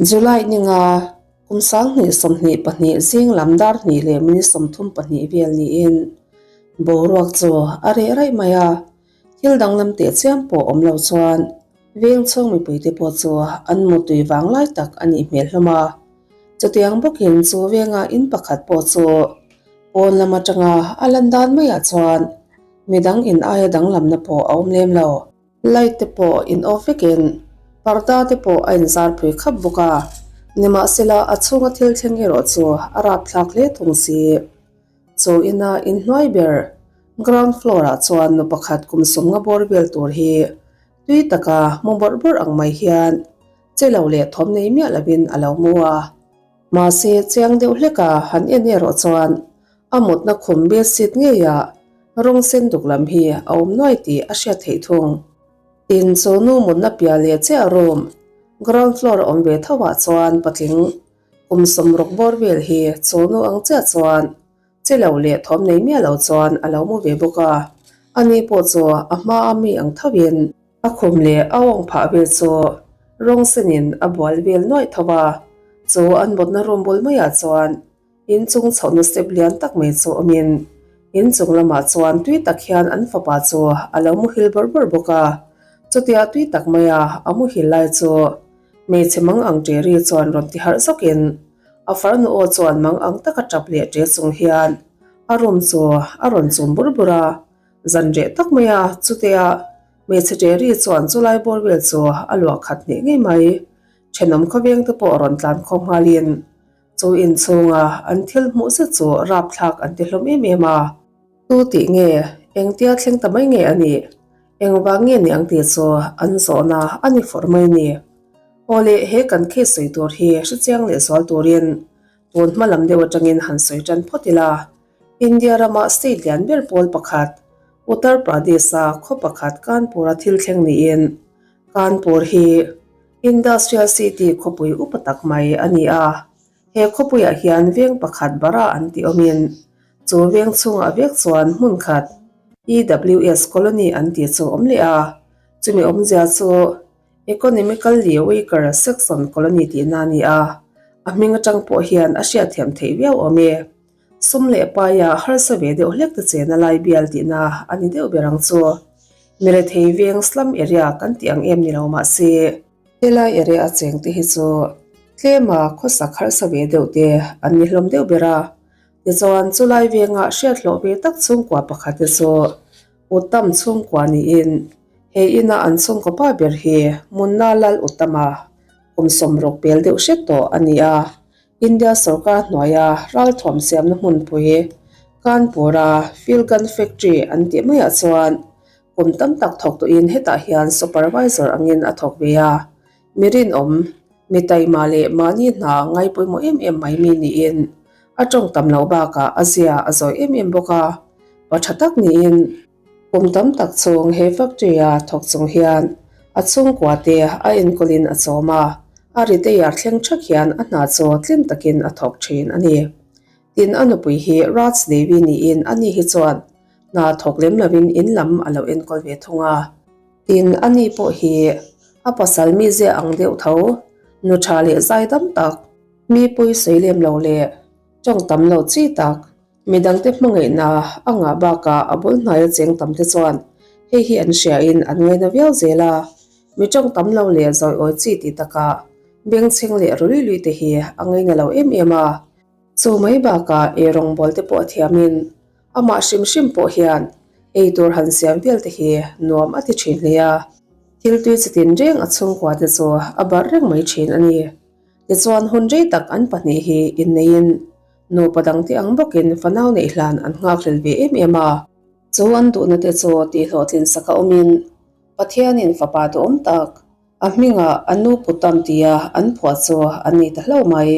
July ninga kum 2022 zing lam dar hnih leh minute 32 vel niin boruak chu a reh raih mai a, thil danglam teh chiam pawh awm lo chuan veng chhung mipuite pawh chu an mutui vang lai tak a nih hmel hlawm a. Chutiang bawkin chu venga in pakhat pawh chu pawn lam atanga a lan dan maiah chuan midang in aia danglamna pawh a awm lem lo. Light te pawh in off vekin parda te pawh a inzar phui khap bawk a, nimahsela a chhunga thil thleng erawh chu a rapthlak hle thung si. Chu ina inhnuai ber ground floor ah chuan nu pakhat kum sawmnga bawr vel tur hi tui taka mu bawrh bawrh ang mai hian che lo leh thawm nei miah lovin a lo mu a. Mahse chiang deuh hleka han en erawh chuan a mutna khum bedsheet ngeiah rawng sen duk lam hi a awm nuai tih a hriat theih thung. Tin, chu nu mutna piah leh chiah room ground floor a awm ve tho ah chuan patling kum sawmruk bawr vel hi chu nu ang chiah chuan che lo leh thawm nei miah lo chuan a lo mu ve bawk a, ani pawh chu a hma a mi ang tho in A khum leh a awng phah vel chu rawng senin a bual vel nuaih tho a, chu an mutna room bul maiah chuan inchung chhohna step lian tak mai chu awmin inchung lamah chuan tui tak hian an fapa chu a lo muhil bawrh bawrh bawk a, chutia tui tak maia a muhil lai chu hmeichhe mang ang ṭe ri chuan rawn ti harh zawkin a farnu aw chuan mang ang taka ṭap leh ṭe chung hian a room chu a rawn chum bur bur a. Zan reh tak mai a, chutia hmeichhe ṭeri chuan chulai bawr vel chu a luah khat hneh ngei mai. Ṭhenawm khawveng te pawh rawn tlan khawm nghalin chu inchhunga an thil hmuh zet chu rapthlak an ti hlawm em em a. Tu tih nge, engtia thleng ta mai nge a nih, engvang nge ni ang tih chu an zawhna a ni fawrh mai ni. Aw le, he kan case sawi tur hi hrechiang leh zual turin tun hma lam deuh atangin han sawi tan phawt ila. India rama state lian ber pawl pakhat, Uttar Pradesh-a khaw pakhat Kanpur-a thil thleng niin, Kanpur hi industrial city khawpui upa tak mai a ni a. He khawpuiah hian veng pakhat bara an tih awmin, chu veng chhungah vek chuan hmun khat EWS colony an tih chu awm leh a, chumi awmzia chu Economically Weaker Section Colony tihna a ni a, a hming atang pawh hian a hriatthiam theih viau awm e. Sum leh paia harsa ve deuh hlek te chena lai bial tihna a ni deuh ber ang chu. Mirethei veng slum area kan tih ang em ni lo mahse, helai area a cheng te hi chu tlema khawsak harsa ve deuh te an ni hlawm deuh ber a. Tichuan chulai venga hriat hlawh ve tak chhungkua pakhat te chu Uttam chhungkua niin he ina an chhungkaw pa ber hi Munna Lal Uttama kum 60 pel deuh hret tawh a ni a. India sorkar hnuaia ralthuam siamna hmunpui Kanpur-a Field Gun Factory an tih maiah chuan kum tam tak thawk tawhin hetah hian supervisor angin a thawk ve a. Mi rinawm, mi taima leh mahni hna ngai pawimawh em em mai mi niin a tawng tam loh bakah a zia a zawi em em bawk a, pa tha tak niin Kum tam tak chhung he factory-a thawk chung hian a chhungkua te a enkawlin a chawm a, a retire thleng thak hian a hna chu tlem takin a thawk thin a ni. Tin, a nupui hi Raj Devi niin ani hi chuan hna thawk lem lovin in lam a lo enkawl ve thung a. Tin, ani pawh hi a pasal mizia ang deuh tho, nu tha leh zai dam tak, mi pawi sawi lem lo leh tawng tam lo chi tak, Midangte hmangaihna a ngah bakah a bul hnaia cheng tamte chuan hei hi an hriain an ngaina viau zel a, mi tawng tam lo leh zawiawi chi tih takah bengchheng leh ru lui lui te hi a ngaina lo em em a. Chu mai bakah ei rawngbawl te pawh a thiamin amah hrim hrim pawh hian ei tur han siam vel te hi nuam a ti thin hle a, thil tui chitin reng a chhungkua te chu a barh reng mai thin a ni. Tichuan hun rei tak an pahnih hi inneiin Nupa dangte ang bawkin fanau neih hlan an nghakhlel ve em em a. Chu an duhna te chu tihhlawhtlin sak a awmin Pathianin fapa duhawm tak, a hmingah a nu Putam tia an phuah chu a ni ta hlauh mai.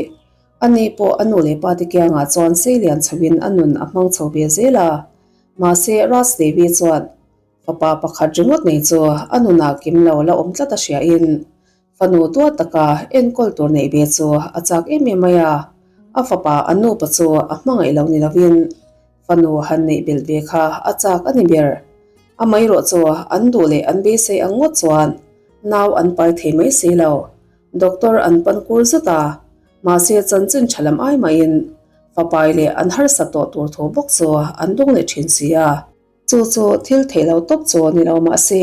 Ani pawh a nu leh pate kiangah chuan seilian chhoin a nun a hmang chho ve zel a. Mahse Raj Devi chuan fapa pakhat ringawt nei chu a nunah kim lo la awm tlat a hriain Fanu tuar taka enkawl tur neih ve chu a chak em em mai a, a fapa a nupa chu a hmangaih lo ni lovin fanu han neih belh ve kha a chak a ni ber. Amaherawh chu an duh leh an beisei ang ngawt chuan nau an pai thei mai si lo. Doctor an pan kur zet a, mahse chanchin tha lam ai mahin fapai leh an harsat tawh tur thu bawk chu an dawng leh thin si a. Chu chu thil theih lo tawp chu ni lo mahse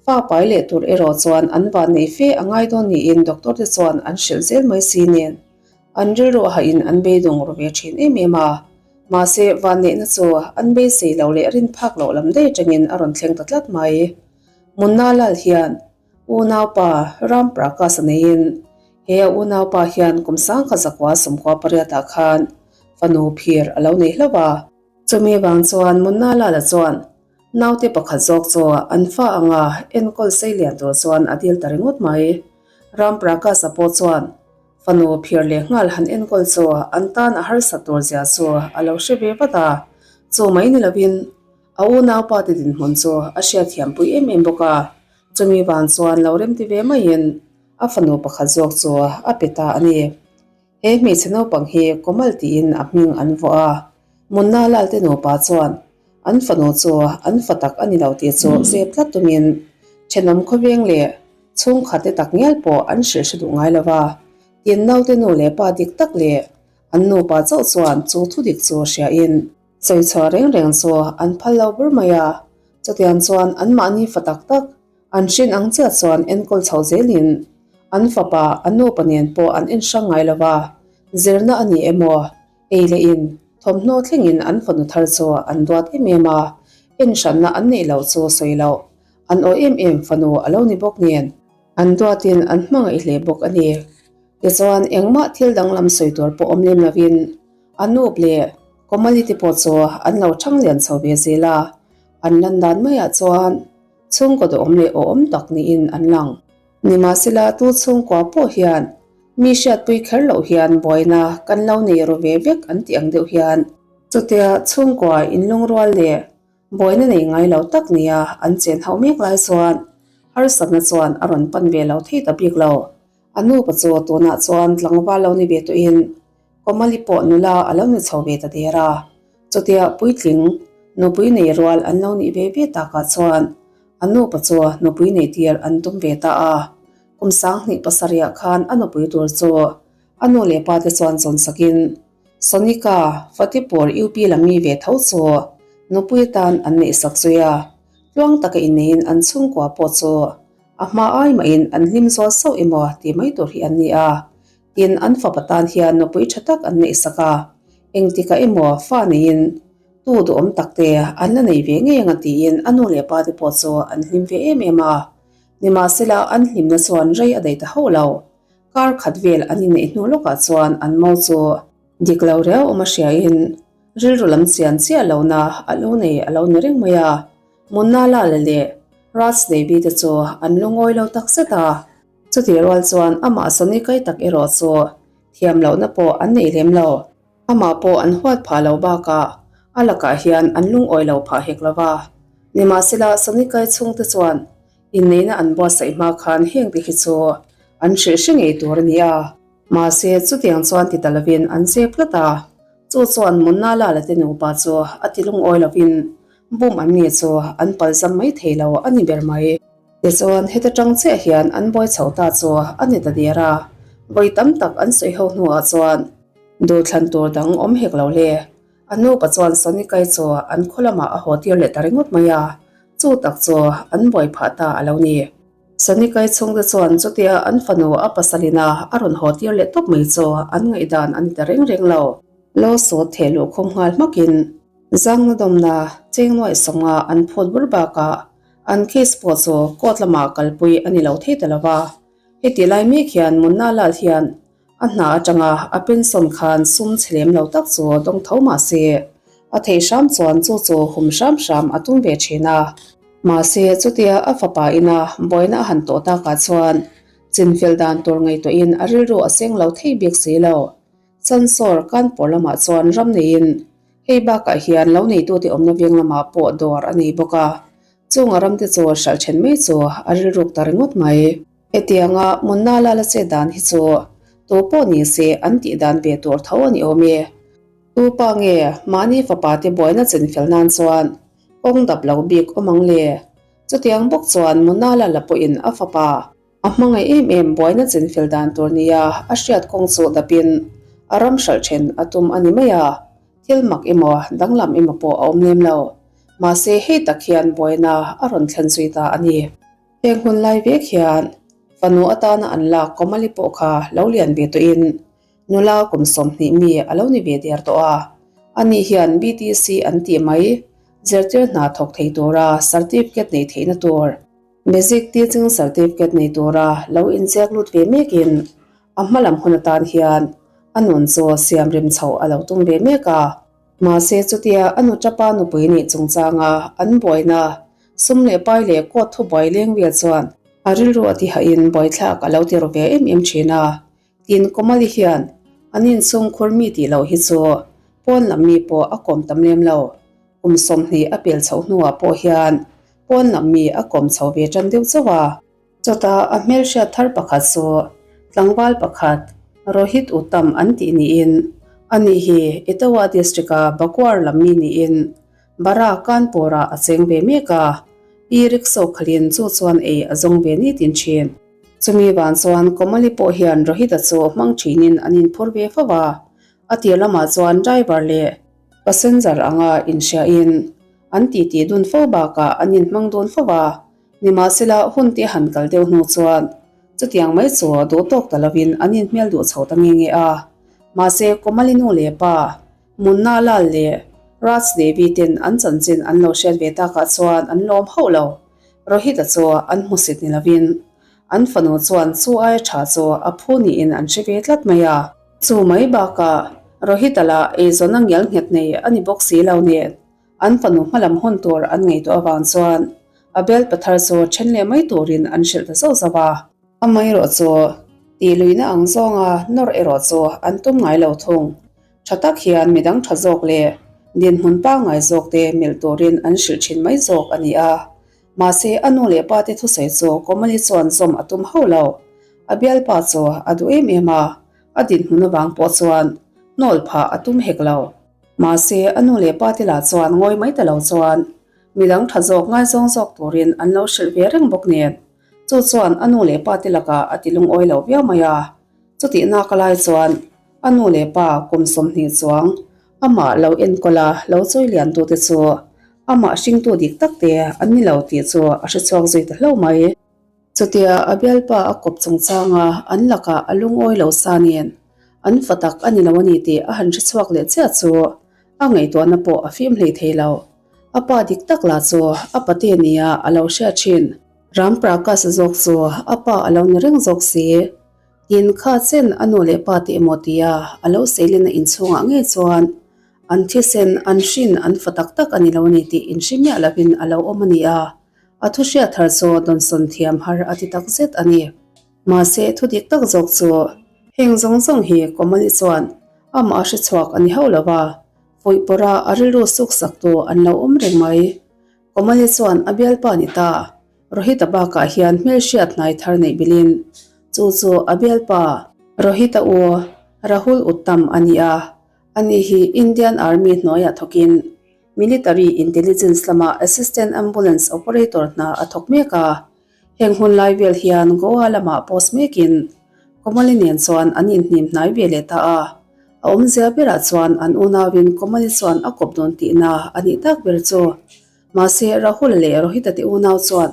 fa pai leh tur erawh chuan an van nei fe a ngai dawn niin doctor te chuan an hrilh zel mai si nen an rilru hahin an beidawng ru ve thin em em a. Mahse vanneihna chu an beisei lo leh rin phak loh lam daih atangin a rawn thleng ta tlat mai. Munna Lal hian Unaupa Ram Prakash a neiin he a unaupa hian kum sangkhat zakua sawmkua pariatah khan fanu phir a lo nei hlauh a. Chumi vang chuan Munna Lala chuan naute pakhat zawk chu an fa anga enkawl sei lian tur chuan a dil ta ringawt mai. Ram Prakash-a pawh chuan fanu phir leh nghal han enkawl chu an tan a harsat tur zia chu a lo hre ve vat a, chu mai ni lovin A unaupa te dinhmun chu a hriatthiampui em em bawk a, chumi vang chuan lo remti ve maiin a fanu pakhat zawk chu a pe ta a ni. He hmeichhe naupang hi Komal tiin a hming an vuah a, Munna Lal te nupa chuan an fanu chu an fa tak a ni lo tih chu zep tlat tumin thenawm khawveng leh chhungkhat te tak ngial pawh an hrilh hre duh ngai lo va, tin naute nu leh pa dik tak leh an nupa chauh chuan chu thudik chu hriain Sawichhuah reng reng chu an phal lo bur mai a, chutiang chuan anmahni fa tak tak an hrin ang chiah chuan enkawl chho zelin an fapa a nupa nen pawh an enhrang ngai lo va, zirna a ni emaw, ei leh in, thawmhnaw thlengin an fanu thar chu an duat em em a, enhranna an neih loh chu sawi loh an aw em em fanu a lo ni bawk nen an duatin an hmangaih hle bawk a ni. Tichuan engmah thil danglam sawi tur pawh awm lem lovin a nup leh Komali te pawh chu an lo thang lian chho ve zel a, an lan dan maiah chuan chhungkaw duhawm leh awhawm tak niin an lang. Nimahsela tu chhungkua pawh hian mi hriatpui kher loh hian buaina kan lo nei ru ve vek an tih ang deuh hian chutia chhungkua inlungrual leh Buaina nei ngai lo tak nia an chen hauh mek lai chuan harsatna chuan a rawn pan ve lo thei ta bik lo. A nupa chu tunah chuan tlangval lo ni ve tawhin Komali pawh nula a lo ni chho ve ta der a. Chutia puitling nupui nei rual an lo nih ve ve takah chuan a nupa chu nupui nei tir an tum ve ta a. Kum sanghnih pasarihah khan a nupui tur chu a nu leh pa te chuan zawnsakin Sonika, Fatehpur UP lam mi ve tho chu nupui atan an neih sak zui a, tluang taka inneiin an chhungkua pawh chu a hma ai mahin an hlim zual sauh emaw tih mai tur hi an ni a. Tin, an fapa tan hian nupui tha tak an neih sak a, engtikah emaw fa neiin tu duhawm tak te an la nei ve ngei ang a tiin a nu leh pa te pawh chu an hlim ve em em a. Nimahsela, an hlimna chuan rei a daih ta hauh lo. Kar khat vel an inneih hnu lawkah chuan an mo chu dik lo riau awm a hriain rilru lam chian chiah lohna a lo nei a lo ni reng mai a. Munna Lala leh Raj Devi te chu an lungawi lo tak zet a. Chutih rual chuan amah Soni kai tak erawh chu thiam lohna pawh an nei lem lo. Amah pawh an huat phah lo bakah a lakah hian an lungawi lo phah hek lo va. Nimahsela Soni kai chhungte chuan Inneihna an buatsaih hma khan heng te hi chu an hrilh hre ngei tur a ni a. Mahse, chutiang chuan ti ta lovin an chep tlat a. Chu chuan Munna Lala te nupa chu a ti lungawi lovin bum an ni chu an palzam mai thei lo a ni ber mai. Tichuan, heta tang chiah hian an buai chho ta chu a ni ta der a. Vawi tam tak an sawi ho hnuah chuan duhthlan tur dang awm hek lo le. A nupa chuan Sonikai chu an khaw lamah a haw tir leh ta ringawt mai a, chu tak chu an buai phah ta a lo ni. Sonikai chhungte chuan chutia an fanu a pasalina a rawn haw tir leh tawp mai chu an ngaihdan a ni ta reng reng lo. Lawsuit theh luh khawm nghal hmakin zangna dawmna cheng nuaih sawnga an phut bur bakah an case pawh chu court lamah kalpui a ni lo thei ta lo va. Heti lai mek hian Munna Lal hian A hna atanga a pension khan sum chhe lem lo tak chu dawng tho mah se, a theih hram chuan chu chu hum hram hram a tum ve thin a. Mahse, chutia a fapa ina buaina a han tawh takah chuan chinfel dan tur ngaihtuahin a rilru a seng lo thei bik si lo. Chansawr Kanpur lamah chuan ram neiin hei bakah hian lo neitute awmna veng lamah pawh dawr a nei bawk a, chunga ramte chu hralh then mai chu a rilruk ta ringawt mai. Hetianga Munna Lala chet dan hi chu tu pawh ni se an tih dan ve tur tho a ni awm e. Tu pa nge mahni fapa te buaina chin fel nan chuan kawng dap lo bik awm ang le? Chutiang bawk chuan Munna Lala pawhin a fapa. A hmangaih em em buaina chinfel dan tur nia a hriat kawng chu dapin a ram hralh then a tum a ni mai a, thil mak emaw danglam emaw pawh a awm lem lo. Mahse hei tak hian buaina a rawn thlen zui ta a ni. Heng hun lai vek hian fanu atana an lak Komali pawh kha lo lian ve tawhin nula kum 20 mi a lo ni ve der tawh a. Ani hian BTC an tih mai zirtir hna thawk thei tura certificate nei theihna tur Basic Teaching Certificate nei tura lo inziak lut ve mekin a hma lam hun atan hian a nun chu siam rem chhoh a lo tum ve mek a. Mahse chutia a nu tapa nupui nih chungchanga an buaina sum leh pai leh court thubuai leng vel chuan a rilru a tihahin buaithlak a lo ti ru ve em em thin a. Tin, Komali hian an inchhung khur mi tih loh hi chu pawn lam mi pawh a kawm tam lem lo. Kum 20 a pel chhoh hnuah pawh hian pawn lam mi a kawm chho ve tan deuh chauh a. Chutah a hmelhriat thar pakhat chu tlangval pakhat Rohit Uttam an tih niin ani hi Etawah District-a Bakuar lam mi niin Bara Kanpur-ah a cheng ve mek a, e-rickshaw khalhin chu chuan ei a zawng ve nitin thin. Chumi van chuan Komali pawh hian Rohit-a chu hmang thinin an inphur ve fo a, a tir lamah chuan driver leh passenger anga inhriain an titi dun fo bakah an inhmang dun fo a. Nimahsela, hun te han kal deuh hnu chuan chutiang mai chu duh tawk ta lovin an inhmel duh chho ta nge nge a. Mahse, Komali nu leh pa, Munna Lal leh Raj Devi ten an chanchin an lo hriat ve takah chuan an lawm hauh lo. Rohit-a chu an hmusit ni lovin an fanu chuan chu aia tha chu a phu niin an hre ve tlat mai a. Chu mai bakah Rohit-a lah eizawn a ngial nghet nei a ni bawk si lo nen An fanu hmalam hawn tur an ngaihtuah avang chuan a bel pathar chu then leh mai turin an hrilh ta zauh zauh a. Amaherawh chu tih luihna ang zawnga nawr erawh chu an tum ngai lo thung. Tha tak hian midang tha zawk leh dinhmun pangngai zawk te milh turin an hrilh thin mai zawk a ni a. Mahse a nu leh pa te thusawi chu Komali chuan zawm a tum hauh lo. A bialpa chu a duh em em a, a dinhmun avang pawh chuan hnawl phah a tum hek lo. Mahse, a nu leh pa te lah chuan ngawi mai ta lo chuan midang tha zawk ngaizawng zawk turin an lo hrilh ve reng bawk nen. Chu chuan a nu leh pa te lakah a ti lungawi lo viau mai a. Chutih nak lai chuan a nu leh pa kum 20 chuang amah lo enkawl a lo chawi lian tute chu amah hringtu dik tak te an ni lo tih chu a hre chhuak zui ta hlauh mai. Chutia a bialpa a kawp chungchanga an lakah a lungawi lo sa nen an fa tak a ni lo a ni tih a han hre chhuak leh chiah chu a ngaihtuahna pawh a fim hlei thei lo. A pa dik tak lah chu a pate nia a lo hriat thin. Ram Prakash zawk chu a pa a lo ni reng zawk si. Tin kha chen a nu leh pa te emaw tia a lo seilena inchhungah ngei chuan an thisen an hrin an fa tak tak a ni lo a ni tih inhre miah lovin a lo awm a ni a. A thu hriat thar chu dawnsawn thiam har a ti tak zet a ni. Mahse, thu dik tak zawk chu heng zawng zawng hi Komali chuan amah a hre chhuak a ni hauh lo va, fuihpawrha a rilru suk saktu an lo awm reng mai. Komali chuan a bialpa ni ta, Rohit-a bakah hian hmelhriat hnai thar neih bilhin chu chu a bialpa Rohit-a u Rahul Uttam a ni a, ani hi Indian Army hnuaiah thawkin Military Intelligence lama Assistant Ambulance Operator hna a thawk mek a, heng hun lai vel hian Goa lamah post mekin Komali nen chuan an inhnim hnai ve leh ta a, a awmzia berah chuan an unauin Komali chuan a kawp dawn tihna a nih tak ber chu. Mahse, Rahul leh Rohita te unau chuan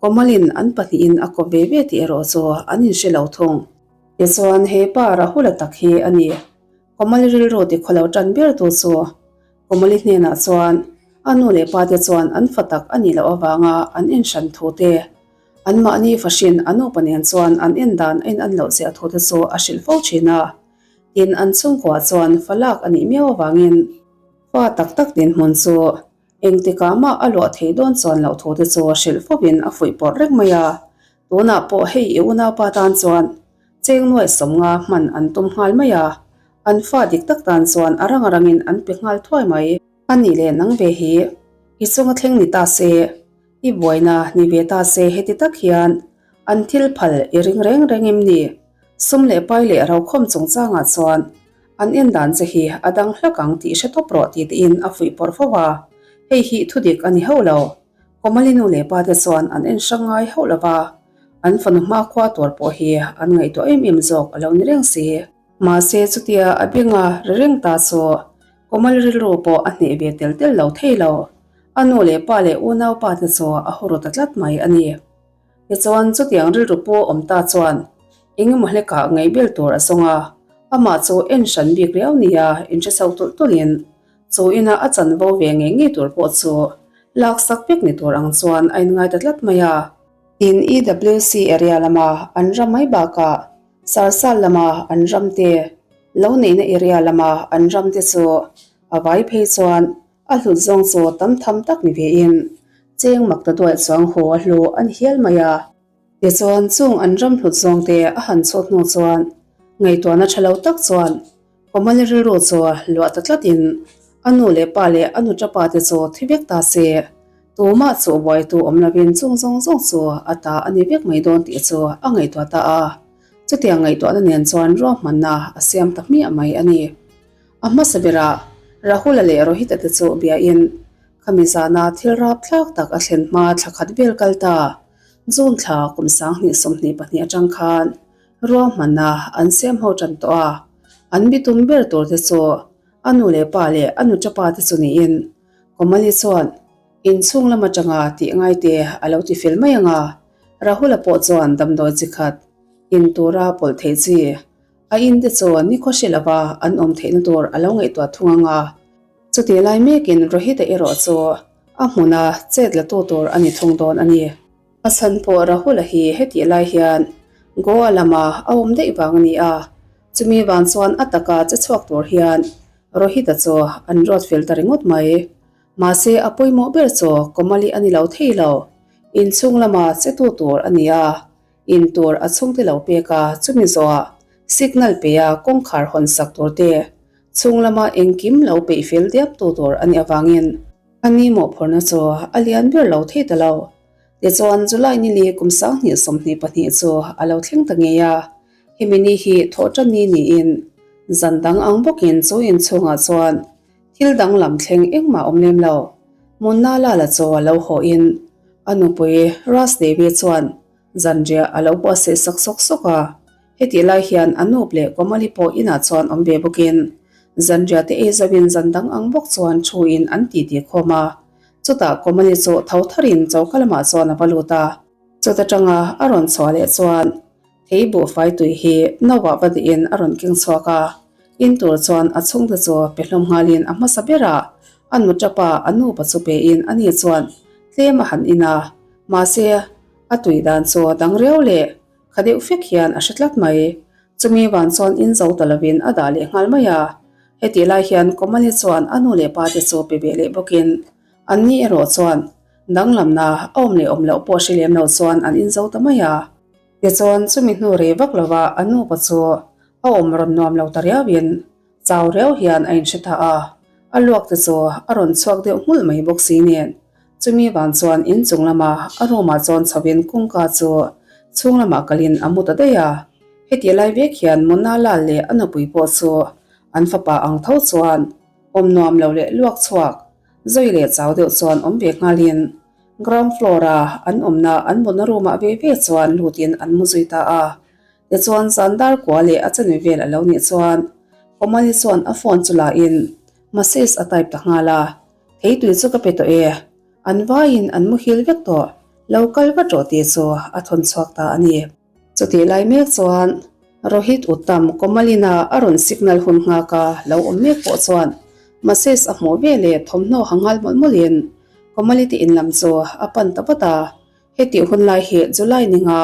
Komalin an pahnihin a kawp ve ve tih erawh chu an inhre lo thung. Tichuan, he pa Rahula tak hi a ni. Komali rilru tikhawlo tan ber tu chu Komali hnenah chuan a nu leh pa te chuan an fa tak a nih loh avanga an en hran thu te, anmahni fahrin a nupa nen chuan an en dan a in an loh ziah thu te chu a hrilh fo thin a. Tin, an chhungkuah chuan fa lak a nih miau avangin fa tak tak dinhmun chu engtikah mah a luah thei dawn chuan loh thu te chu hrilh fovin a fuih pawrh reng mai a. Tunah pawh hei i unaupa tan chuan cheng nuai 50 hman an tum nghal mai a, an fa dik tak tan chuan a rang rangin an pe nghal thuai mai. A nih leh nang ve hi i chunga thleng ni ta se, i buaina ni ve ta se heti tak hian an thil phal i ring reng reng em ni? Sum leh pai leh rokhawm chungchangah chuan an en dan che hi a dang hlak ang tih hre tawp rawh tih tein a fuih pawrh fo a, hei hi thudik a ni hauh lo. Komali nu leh pa te chuan an en hrang ngai hauh lo va. An fanu hmakhua tur pawh hi an ngaihtuah em em zawk a lo ni reng si. Mahse chutia a benga ri reng ta chu Komal rilru pawh a hneh ve tel tel lo thei lo. A nu leh pa leh unaupa te chu a haw ru ta tlat mai a ni. Tichuan chutiang rilru pawh awm ta chuan eng emaw hlekah ngaihbel tur a zawng a, amah chu en hran bik riau nia inhre chho tulh tulhin chu ina a chanvo ve ngei ngei tur pawh chu laksak vek ni tur ang chuan a inngai ta tlat mai a. Tin, EWC area lama an ram mai bakah Sarsal lama an ram te, lo neihna area lama an ram te chu a vai phei chuan a hlut zawng chu tam tham tak ni vein cheng mak ta duai chuang haw a hlu a ni hial mai a. Tichuan chung an ram hlut zawng te a han chhut hnu chuan ngaihtuahna tha lo tak chuan Komali rilru chu luah ta tlatin a nu leh pa leh a nu tapa te chu thi vek ta se, tumah chu buaitu awm lovin chung zawng zawng chu a ta a ni vek mai dawn tih chu a ngaihtuah ta a. Chutiang ngaihtuahna nen chuan ruahmanna a siam ta hmiah mai a ni. A hmasa berah Rahula leh Rohita te chu biain khami zana thil rapthlak tak a thlen hma thla khat vel kal ta. June thla kum 2022 atang khan Ruahmanna an siam ho tan tawh a, an bitum ber tur te chu a nu leh pa leh a nu tapa te chu niin Komali chuan inchhung lam atanga tih ngai te a lo ti fel mai ang a, Rahula pawh chuan damdawi chi khat in tura pawlh theih chi a in te chu nikhaw hre lova an awm theihna tur a lo ngaihtuah thung ang a. Chutih lai mekin Rohit-a erawh chu a hmuna chet la tu tur a ni thung dawn a ni. A chhan pawh Rahul-a hi hetih lai hian Goa lama a awm daih vang a ni a, chumi vang chuan a taka che chhuak tur hian Rohit-a chu an ruat fel ta ringawt mai. Mahse a pawimawh ber chu Komali a ni lo thei lo, inchhung lama che tu tur a ni a, in tur a chhungte lo pek a, chumi zawhah signal pe a kawngkhar hawn sak tur te, chhung lama engkim lo peih fel diam tu tur a nih avangin a ni mawhphurhna chu a lian ber lo thei ta lo. Tichuan July ni li kum 2022 chu a lo thleng ta ngei a, hemi ni hi thawhtan ni niin zan dang ang bawkin chu inchhungah chuan thil danglam thleng engmah awm lem lo. Munna Lala chu a lo hawhin a nupui Raj Devi chuan zanriah a lo buatsaih sak sawk sawk a, hetih lai hian Anup leh Komali pawh inah chuan awm ve bawkin zanriah te ei zoin zan dang ang bawk chuan thuin an titi khawm a. Chutah Komali chu tho tharin choka lamah chuan a va lut a. Chuta tanga a rawn chhuah leh chuan thei buhfai tui hi nauah va dihin a rawn keng chhuak a, in tur chuan a chhungte chu pe hlawm nghalin a hmasa berah a nu tapa a nupa chu pein ani chuan tlem a han in a, mahse a tui dan chu dang riau leh kha deuh fek hian a hre tlat mai. Chumi van chuan in zo ta lovin a dah leh nghal mai a. Hetih lai hian Komali chuan a nu leh pa te chu pe ve leh bawkin an ni erawh chuan danglamna a awm leh awm loh pawh hre lem lo chuan an in zo ta mai a. Tichuan chumi hnu rei vak lova a nupa chu a awm rawn nuam lo ta riauin chau riau hian a inhre ta a, a luak te chu a rawn chhuak deuh nghulh mai bawk si nen chumi vang chuan inchung lama a room ah chuan chhovin kawngka chu chhung lamah kalin a mu ta daih a. Hetih lai vek hian Mona Lal leh a nupui pawh chu an fapa ang tho chuan awm nuam lo leh luak chhuak zui leh chau deuh chuan awm ve nghalin ground floor a an awmna an mutna room ah ve ve chuan lutin an mu zui ta a. Tichuan zan dar kua leh a chanve vel a lo nih chuan Komali chuan a phone chu la in message a type ta nghal a, Theitui chu ka pe tawh e, an vaiin an muhil vek tawh, lo kal vat rawh tih chu a thawn chhuak ta a ni. Chutih lai mek chuan Rohit Uttam Komalina a rawn signal hun nghak a lo awm mek pawh chuan message a hmuh ve leh thawmhnaw ha nghal mawlh mawlhin Komali te in lam chu a pan ta vat a. Hetih hun lai hi July ni nga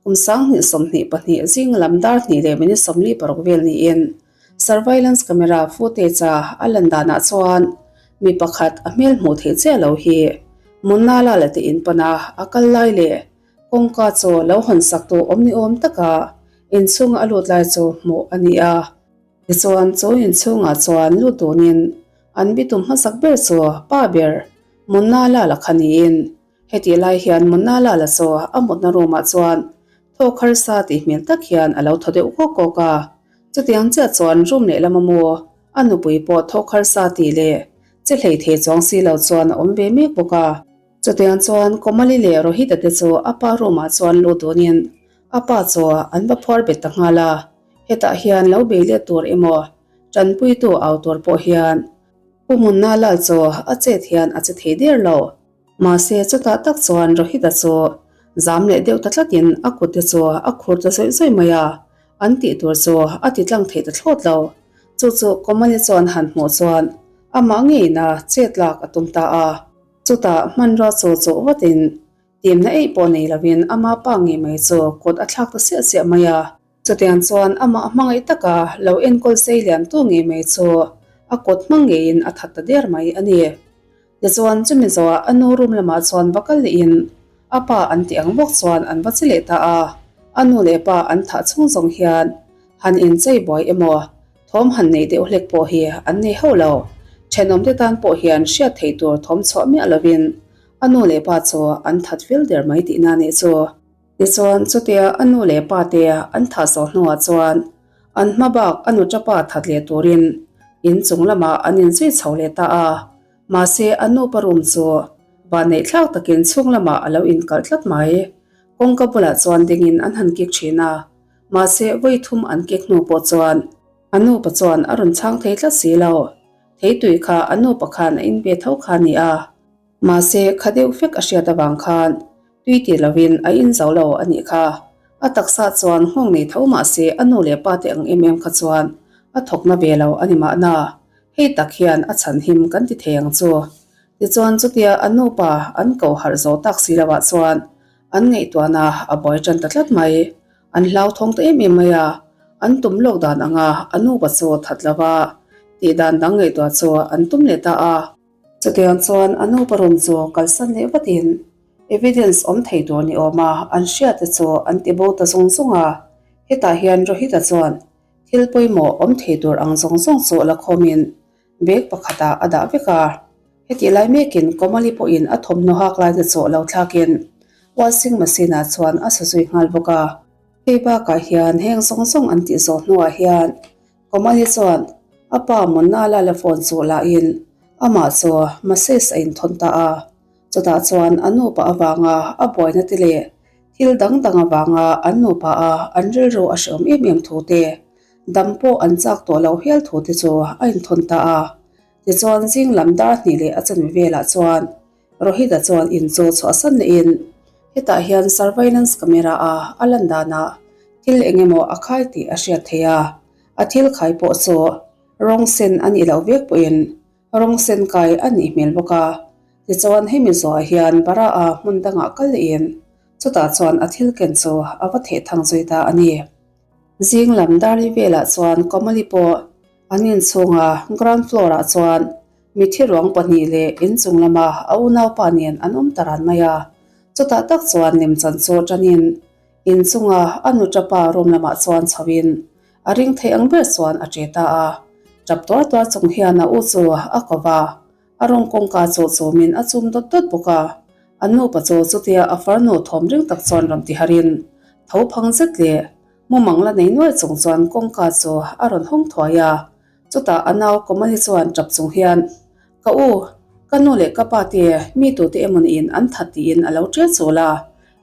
kum 2022 zing lam dar hnih leh minute 46 vel niin surveillance camera footage a a lan danah chuan mi pakhat a hmel hmuh theih chiah lo hi Munna Lala te in pana a kal lai leh Kawngka chu lo hawn sak tu awm ni awm taka inchhunga a lut lai chu hmuh a ni a. Tichuan chu inchhungah chuan lut dunin an bitum hmasak ber chu pa ber Munna Lala kha niin hetih lai hian Munna Lala chu a mutna room ah chuan thawk harsa tih hmel tak hian a lo thaw deuh kawk kawk a. Chutiang chiah chuan room lehlama mu a nupui pawh thawk harsa tih leh che hlei thei chuang si lo chuan a awm ve mek bawk a. Chutiang chuan Komali leh Rohit-a te chu a pa room-ah chuan lut dunin a pa chu an va phuar bet ta nghal a, hetah hian lo bei let tur emaw tanpuitu au tur pawh hian Pu Munna Lal chu a chet hian a che thei der lo. Mahse chutah tak chuan Rohit-a chu zam leh deuh ta tlatin a kut te chu a khur ta zawih zawih mai a, an tih tur chu a ti tlang thei ta thlawt lo. Chu chu Komali chuan han hmuh chuan amah ngeiin a chet lak a tum ta a. Chutah hmanrua chu chawh vatin timna eih pawh nei lovin ama pa ngei mai chu kut a thlak ta siah siah mai a. Chutiang chuan amah hmangaih taka lo enkawl sei liantu ngei mai chu a kut hmang ngeiin a that ta der mai a ni. Tichuan chumi zawhah a nu room lamah chuan va kal lehin a pa an tih ang bawk chuan an va che leh ta a, a nu leh pa an thah chhung zawng hian han inchei buai emaw thawm han neih deuh hlek pawh hi an nei hauh lo. Thenawmte tan pawh hian hriat theih tur thawm chhuah miah lovin a nu leh pa chu an that fel der mai tihna nih chu. Tichuan, chutia a nu leh pa te an thah zawh hnuah chuan an hma bak a nu tapa that leh turin in chung lamah an inzui chho leh ta a. Mahse, a nupa room chu vanneih thlak takin chhung lamah a lo inkalh tlat mai. Kawngka bulah chuan dingin an han kik thin a, mahse vawi thum an kik hnu pawh chuan a nupa chuan a rawn chhang thei tlat si lo. Theitui kha a nupa khan a inbe tho kha a ni a. Mahse, kha deuh fek a hriat avang khan tui ti lovin a in zo lo a nih kha. A taksa chuan nghawng nei tho mahse a nu leh pa te ang em em kha chuan a thawkna ve lo a ni mahna. Hei tak hian a chhan him kan ti thei ang chu. Tichuan chutia a nupa an ko harh zo tak si loah chuan an ngaihtuahna a buai tan ta tlat mai. An hlauthawng ta em em mai a, an tum lawk dan anga a nupa chu that lova tih dan dang ngaihtuah chu an tum leh ta a. Chutiang chuan a nupa room chu kalsan leh vatin evidence awm thei tur ni awma an hriate chu an ti bo ta zung zung a. Hetah hian Rohit-a chuan thil pawimawh awm thei tur ang zawng zawng chu la khawmin bag pakhatah a dah vek a. Hetih lai mekin Komali pawhin a thawmhnaw hak laite chu lo thlakin washing machine-ah chuan a sa zui nghal bawk a. Hei bakah hian heng zawng zawng an tih zawh hnuah hian Komali chuan a pa Munna Lala phone chu lahin amah chu message a inthawn ta a, chutah chuan a nupa avanga a buaina te leh thil dang dang avanga an nupa a an rilru a hreawm em em thu te, dam pawh an chak tawh loh hial thu te chu a inthawn ta a. Tichuan zing lam dar hnih leh a chanve velah chuan Rohit-a chuan in chu chhuahsan lehin hetah hian surveillance camera a a lan danah thil eng emaw a khai tih a hriat theih a, a thil khai pawh chu rawng sen a nih loh vek pawhin rawng sen kai a nih hmel bawk a. Tichuan hemi zawhah hian Bara-a hmun dangah kal lehin chutah chuan a thil ken chu a va theh thang zui ta a ni. Zing lam darli velah chuan Komali pawh an inchhunga ground floor-ah chuan Mithi ruang pahnih leh inchung lama a unaupa nen an awm ta ran mai a. Chutah tak chuan lemchan chu tanin inchunga a nu tapa room lamah chuan chhoin a ring theih ang ber chuan a che ta a. Tap tuar tuar chung hian a u chu a ko va, a room kawngka chu chumin a chum dawt dawt bawk a. A nupa chu chutia a farnu thawm ring tak chuan rawn ti harin tho phang zet leh mumang la nei nuai chung chuan kawngka chu a rawn hawng thuai a. Chutah a nau Komali chuan tap chung hian, Ka u, ka nu leh ka pa te mi tute emaw niin an that tiin a lo ṭel chul a,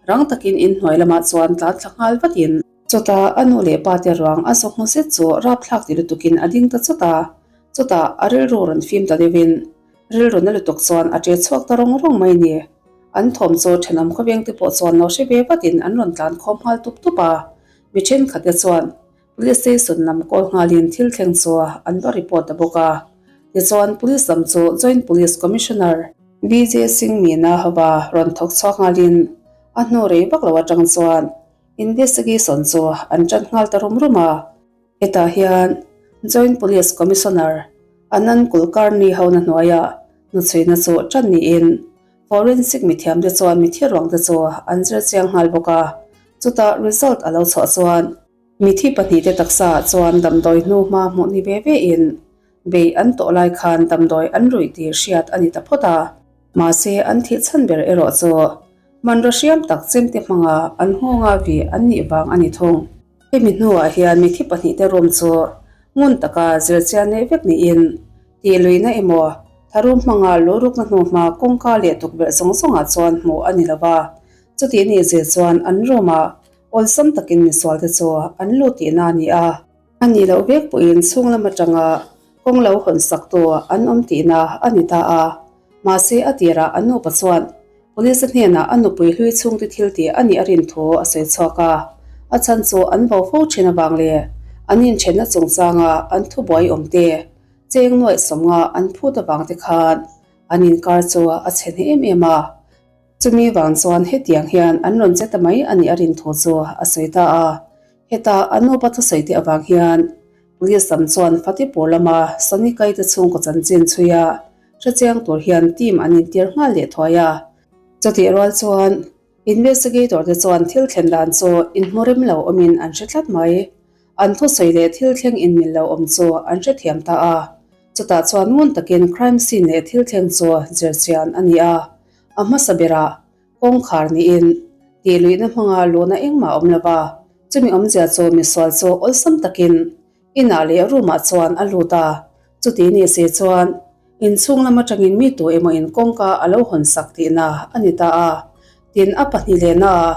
rang takin inhnuai lamah chuan tlan thla nghal vatin. Chutah a nu leh pa te ruang a zawk hmu zet chu rapthlak ti lutukin a ding ta chawt a, chutah a rilru rawn fim ta deuhin rilru na lutuk chuan a ṭe chhuak ta rawng rawng mai ni. An thawm chu ṭhenawm khawveng te pawh chuan lo hre ve vatin an rawn tlan khawm nghal tup tup a, mi ṭhenkhat te chuan Police station lam call nghalin thil thleng chu an va report ta bawk a. Tichuan Police lam chu Joint Police Commissioner VJ Singh Meena hova rawn thawk chhuak nghalin a hnu rei vak lo atang chuan investigation chu an tan nghal ta rum rum a. Hetah hian Joint Police Commissioner Anand Kulkarni hona hnuaiah hnuchhuina chu tan niin Forensic mithiamte chuan mithi ruangte chu an zir chiang nghal bawk a, chutah result a lo chhuah chuan Mithi pahnihte taksa ah chuan damdawi hnu hma hmuh ni ve ve in bei an tawh lai khan damdawi an ruih tih hriat a ni ta phawt a. Mahse an thih chhan ber erawh chu hmanraw hriam tak chemte hmanga an nghawnga vih an nih vang a ni thung. Hemi hnuah hian mithi pahnihte room chu ngun taka zirchian leh vek niin tih luihna emaw. Tharum hmanga lurukna hnuhma kawngka leh tukverh zawng zawngah chuan hmuh a ni lo va. Chutih ni zir chuan an room-ah awlsam takin misualte chu an lut tihna a ni a. A nih loh vek pawhin chhung lam atanga kawng lo hawn saktu an awm tihna a ni ta a. Mahse a tirah an nupa chuan Police hnenah a nupui hlui chhungte thil tih a nih a rin thu a sawi chhuak a. A chhan chu an vo fo thin avang leh an inthenna chungchanga an thubuai awmte cheng nuaih sawmnga an phut avang te khan an inkar chu a chhe hneh em em a. Chumi vang chuan hetiang hian an rawn che ta mai a nih a rin thu chu a sawi ta a. Heta a nupa thusawi te avang hian Police lam chuan Fatehpur lama Sonikai te chhungkaw chanchin chhuia hrechiang tur hian team an intir nghal leh thuai a. Chutih rual chuan Investigator te chuan thil thlen dan chu inhmu rem lo awmin an hre tlat mai. An thusawi leh thil thleng inmil lo awm chu an hrethiam ta a. Chutah chuan ngun takin crime scene leh thil thleng chu zirchian a ni a. A hmasa berah kawngkhar niin tih luihna hmanga luhna engmah a awm lo va, chumi awmzia chu misual chu awlsam takin inah leh room-ah chuan a lut a, chuti ni se chuan inchhung lam atangin mi tu emaw in kawngka a lo hawn sak tihna a ni ta a. Tin, a pahnih lehna a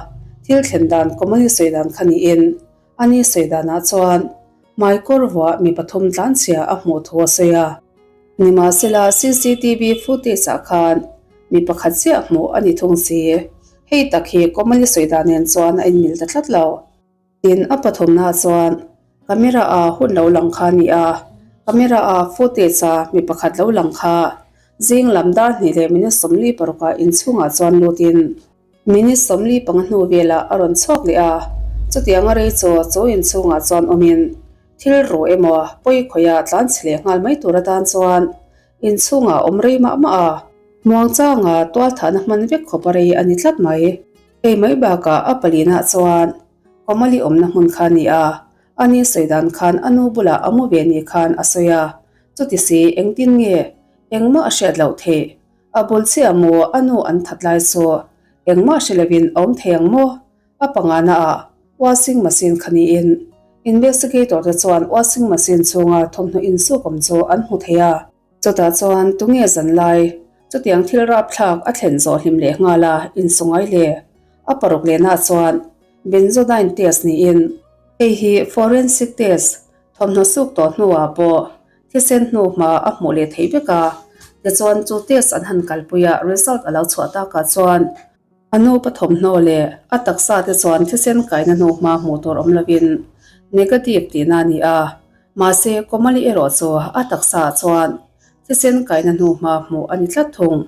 thil thlen dan Komali sawi dan kha niin ani sawi danah chuan hmaikawr vuah mi pathum tlanchhia a hmuh thu a sawi a. Nimahsela cctv footage ah khan mi pakhat chiah hmuh a ni thung si. Hei tak hi Komali sawi dan nen chuan a inmil ta tlat lo. Tin, a pathumna chuan camera a hun lo lang kha a ni a, camera a footage a mi pakhat lo lang kha zing lam dar hnih leh minute 46 ah inchhungah chuan lutin minute 45 hnu velah a rawn chhuak leh a, chutianga rei chu chu inchhungah chuan awmin thil ru emaw pawi khawih a tlanchhe leh nghal mai tur atan chuan inchhungah awm rei mah mah a. Muangchanga tualthahna hman vek khawp a rei a ni tlat mai. Hei mai bakah a palinah chuan Komali awmna hmun kha a ni a, a ni sawi dan khan a nu bulah a mu ve ni khan a sawi a, chuti si engtin nge engmah a hriat loh theih? A bul chiah maw a nu an that lai chu engmah hre lovin a awm thei ang maw? A pangana ah washing machine kha niin investigator te chuan washing machine chhunga thawmhnaw insuk awm chu an hmu thei a. Chutah chuan tunge zan lai chutiang thil rapthlak a thlen zawh hlim leh nghal a insawngai le? A paruk lehna chuan Benzodyne test niin hei hi forensic test thawmhnaw suk tawh hnuah pawh thisen hnu hma a hmuh leh theih vek a, tichuan chu test an han kalpui a result a lo chhuah takah chuan A nupa thawmhnaw leh a taksa te chuan thisen kaina hnu hma hmuh tur awm lovin negative tihna a ni a, mahse Komali erawh chu a taksa ah chuan thisen kaina hnu hma hmuh a ni tlat thung.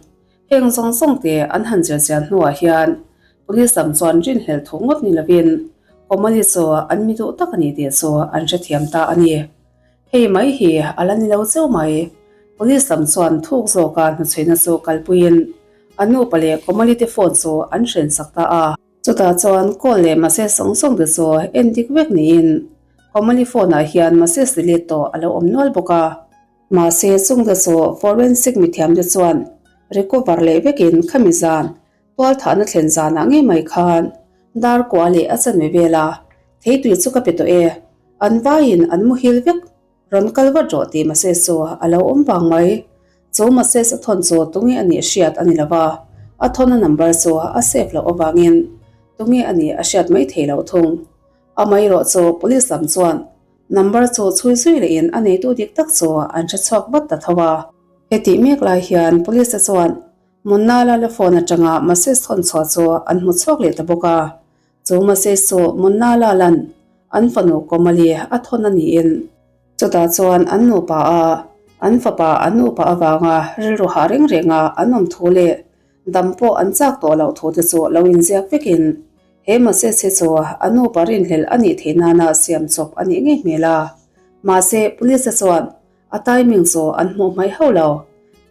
Heng zawng zawng te an han zirchian hnuah hian Police lam chuan rinhlelh thu ngawt ni lovin Komali chu an mi duh tak a ni tih chu an hrethiam ta a ni. Hei mai hi a la ni lo cheu mai. Police lam chuan thuk zawka hnuchhuina chu kalpuiin a nupa leh Komali te phone chu an hrensak ta a. Chutah chuan call leh message zawng zawng te chu en dik vek niin Komali phone ah hian message delete tawh a lo awm nual bawk a. Mahse chungte chu forensic mithiam te chuan recover leh vekin khami zan Tualthahna thlen zanah ngei mai khan dar kua leh a chanve vel a, theitui chu ka pe tawh e, an vaiin an muhil vek, rawn kal vat rawh tih message chu a lo awm vang mai. Chu message a thawn chu tunge a nih hriat a ni lo va, a thawna number chu a save loh avangin tunge a nih a hriat mai thei loh thung. Amaherawh chu police lam chuan number chu chhui zui lehin a neitu dik tak chu an hre chhuak vat ta tho a. Hetih mek lai hian police te chuan Munnala la phone atanga message thawn chhuah chu an hmu chhuak leh ta bawk a. Chu message chu Munnala lan an fanu Komali a thawn a niin chutah chuan an nupa a an fapa an nupa avanga rilru hah reng renga an awm thu leh dam pawh an chak tawh loh thu te chu lo inziak vekin he message hi chu a nupa rinhlelh a nih theih nana siam chawp a nih ngei hmel a. Mahse police te chuan A timing chu an hmuh hmaih hauh lo.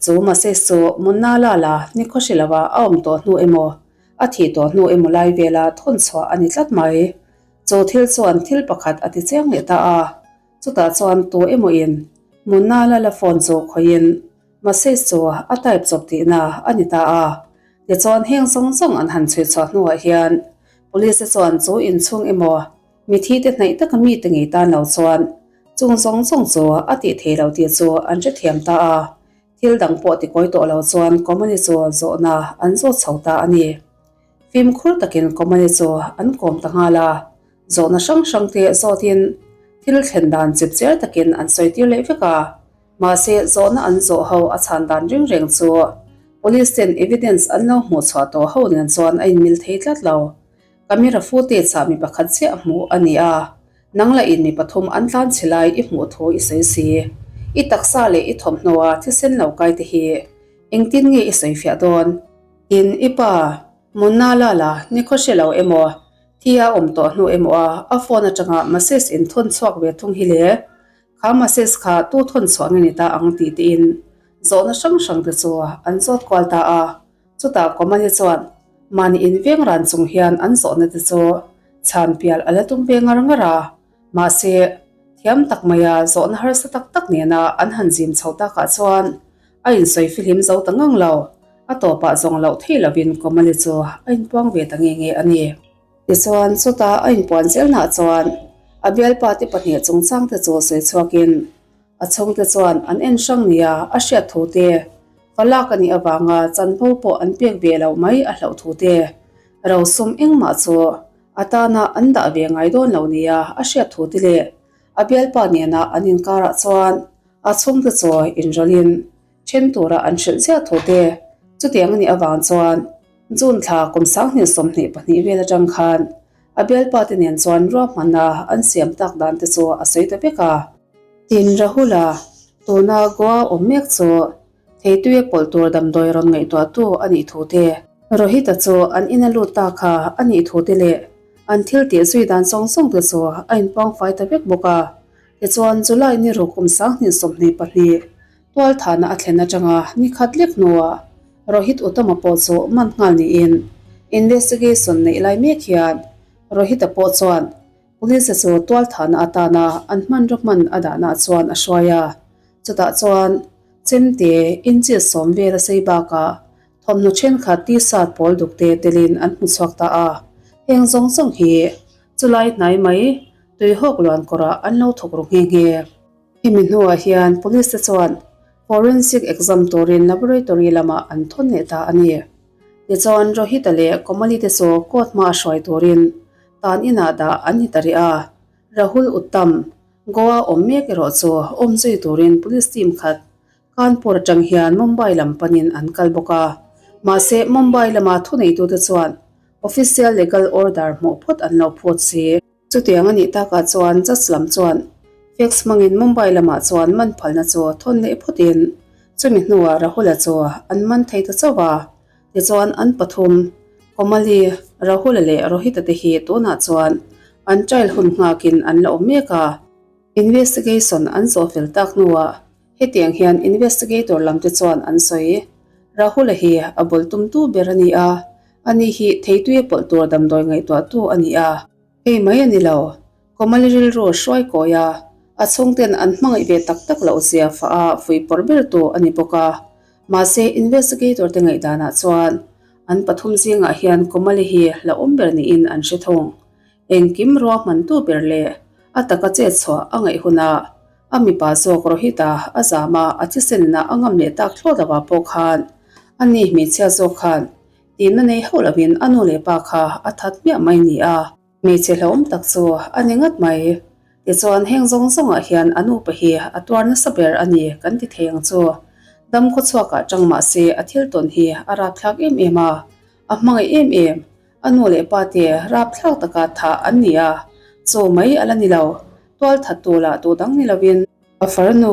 Chu message chu Munna Lala ni khawhri lova a awm tawh hnu emaw, a thih tawh hnu emaw lai vela thawn chhuah a ni tlat mai. Chu thil chuan thil pakhat a ti chiang leh ta a. Chutah chuan tu emaw in Munna Lala phone chu khawihin message chu a type chawp tihna a ni ta a. Tichuan heng zawng zawng an han chhui chhuah hnuah hian Police te chuan chu inchhung emaw Mithi te hnaih taka mite ngei tan lo chuan chung zawng zawng chu a tih thei lo tih chu an hrethiam ta a. Thil dang pawh tikawi tawh lo chuan Komali chu zawhna an zawt chho ta a ni. Fimkhur takin Komali chu an kawm ta nghal a, zawhna hrang hrang te zawtin thil thlen dan chip cher takin an sawi tir leh vek a. Mahse, zawhna an zawh ho a chhan dan reng reng chu Police ten evidence an lo hmuh chhuah tawh ho nen chuan a inmil thei tlat lo. Camera footage ah mi pakhat chiah hmuh a ni a, nang lah in mi pathum an tlan chhe lai i hmuh thu i sawi si. I taksa leh i thawmhnaw a thisen lo kai te hi engtin nge i sawi fiah dawn? Tin, i pa, Munna Lala, ni khaw hre lo emaw, thi a awm tawh hnu emaw a a phone atanga message in thawn chhuak ve thung hi le. Kha message kha tu thawn chhuah nge ni ta ang tih tiin zawhna hrang hrang te chu an zawt kual ta a. Chutah Komali chuan mahni inveng ran chung hian an zawhna te chu chhan pial a la tum ve ngar ngar a, mahse, thiam tak maia zawhna harsa tak tak nena an han zim chho takah chuan a insawi fihlim zo ta ngang lo, a tawpah zawng loh thei lovin Komali chu a inpuang ve ta nge nge a ni. Tichuan, chuta a inpuan zelnaah chuan a bialpa te pahnih chungchang te chu sawi chhuakin A chhungte chuan an en hrang nia a hriat thu te, fa lak a nih avanga chanvo pawh an pek ve loh mai a hlauh thu te, rosum engmah chu a tana an dah ve ngai dawn lo nia a hriat thu te leh a bialpa nena an inkarah chuan a chhungte chu inrawlhin then tura an hrilh ziah thu te chutiang a nih avang chuan June thla kum 2022 vel atang khan a bialpa te nen chuan ruahmanna an siam tak dan te chu a sawi ta vek a. Tin, Rahula, tuna Goa awm mek chu theituia pawlh tur damdawi rawn ngaihtuahtu a nih thu te, Rohit-a chu an ina lut ta kha a nih thu te leh an thil tih zui dan zawng zawng te chu a inpuang fai ta vek bawk a. Tichuan, July ni ruk kum 2022 tualthahna a thlen atanga ni khat lek hnuah Rohit Uttama pawh chu man nghal niin investigation neih lai mek hian Rohit-a pawh chuan Police chu tualthahna atana an hmanraw hman a dahna chuan a hruai a, chutah chuan chemte inches sawm vel a sei bakah thawmhnaw thenkhat t-shirt pawl duk te telin an hmu chhuak ta a, heng zawng zawng hi chulai hnai mai tuihawk luan kawrah an lo thawk ru nghe nghe. Hemi hnuah hian Police te chuan forensic exam turin laboratory lamah an thawn leh ta a ni. Tichuan Rohit-a leh Komali te chu court hma hruai turin tan inah dah an ni ta rih a, Rahul Uttam, Goa awm mek erawh chu awm zui turin police team khat Kanpur atang hian Mumbai lam panin an kal bawk a. Mahse, Mumbai lama thuneitute chuan official legal order hmuh phawt an lo phut si. Chutiang a nih takah chuan judge lam chuan fax hmangin Mumbai lamah chuan man phalna chu thawn leh phawtin chumi hnuah Rahul-a chu an man thei ta chauh a. Tichuan an pathum, Komali, Rahul-a leh Rohit-a te hi tunah chuan an trial hun nghakin an la awm mek a. Investigation an zawh fel tak hnuah hetiang hian investigator lam te chuan an sawi, Rahul-a hi a bul tumtu ber a ni a, ani hi theituia pawlh tur damdawi ngaihtuahtu a ni a. Hei mai a ni lo, Komali rilru hruai kawi a, a chhungten an hmangaih ve tak tak loh zia fah a fuihpawrh ber tu a ni bawk a. Mahse, investigator te ngaihdanah chuan an pathum zingah hian Komali hi hlauhawm ber niin an hre thung. Engkim ruahmantu ber leh a taka chet chhuah a ngaih hunah a mipa zawk Rohit-a a zam a, a thisenna a ngam leh tak thlawt lovah pawh khan ani hmeichhia zawk khan tihna nei hauh lovin a nu leh pa kha a that hmiah mai ni a. Hmeichhe hlauhawm tak chu a ni ngat mai. Tichuan heng zawng zawngah hian a nupa hi a tuar nasa ber a ni kan ti thei ang chu. Dam khawchhuakah tang mah se a thil tawn hi a rapthlak em em a, a hmangaih em em. A nu leh pa te rapthlak taka thah an ni a, chu mai a la ni lo. Tual that tu lah tu dang ni lovin a farnu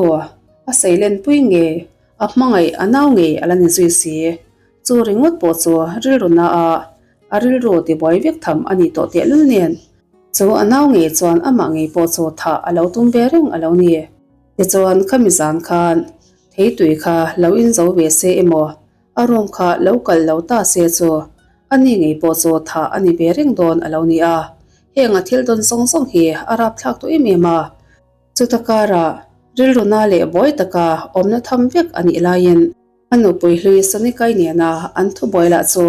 a seilenpui nge a hmangaih a nau ngei a la ni zui si. Chu ringawt pawh chu rilru na a, a rilru tibuai vek tham a nih tawh tehlul nen. Chu a nau ngei chuan amah ngei pawh chu thah a lo tum ve reng a lo ni. Tichuan khami zan khan theitui kha lo in zo ve se emaw, a room kha lo kal lo ta se chu ani ngei pawh chu thah a ni ve reng dawn a lo ni a. Heng a thil dawn zawng zawng hi a rapthlak tawh em em a. Chuta karah rilru na leh buai taka awmna tham vek a nih laiin, A nupui hlui Sonikai nena an thubuai lah chu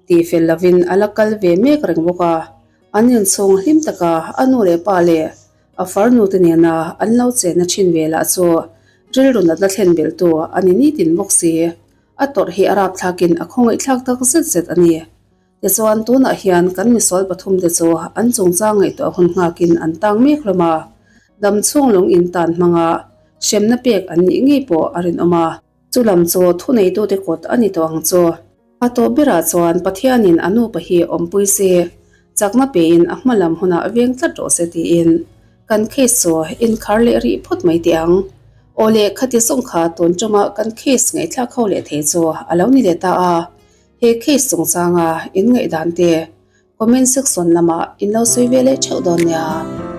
tihfel lovin a la kal ve mek reng bawk a, an inchhung hlim taka a nu leh pa leh a farnu te nena an lo chenna thin ve lah chu Rilru natna thlen belhtu a ni nitin bawk si. A tawrh hi a rapthlakin a khawngaihthlak tak zet zet a ni. Tichuan, tunah hian kan misual pathumte chu an chungchang ngaihtuah hun nghakin an tang mek hlawm a, dam chhung lung in tan hmanga hremna pek an nih ngei pawh a rinawm a. Chu lam chu thuneitute kut a ni tawh ang chu. A tawp berah chuan Pathianin a nupa hi awmpui se, chakna pein a hma lam hunah veng tlat rawh se tiin kan case chu inkhar leh rih phawt mai teh ang. Aw leh khati zawng kha tun ṭuma kan case ngaihthlak ho leh thei chu a lo ni leh ta a. He case chungchanga in ngaihdan te comment section lamah in lo sawi ve leh theuh dawn nia.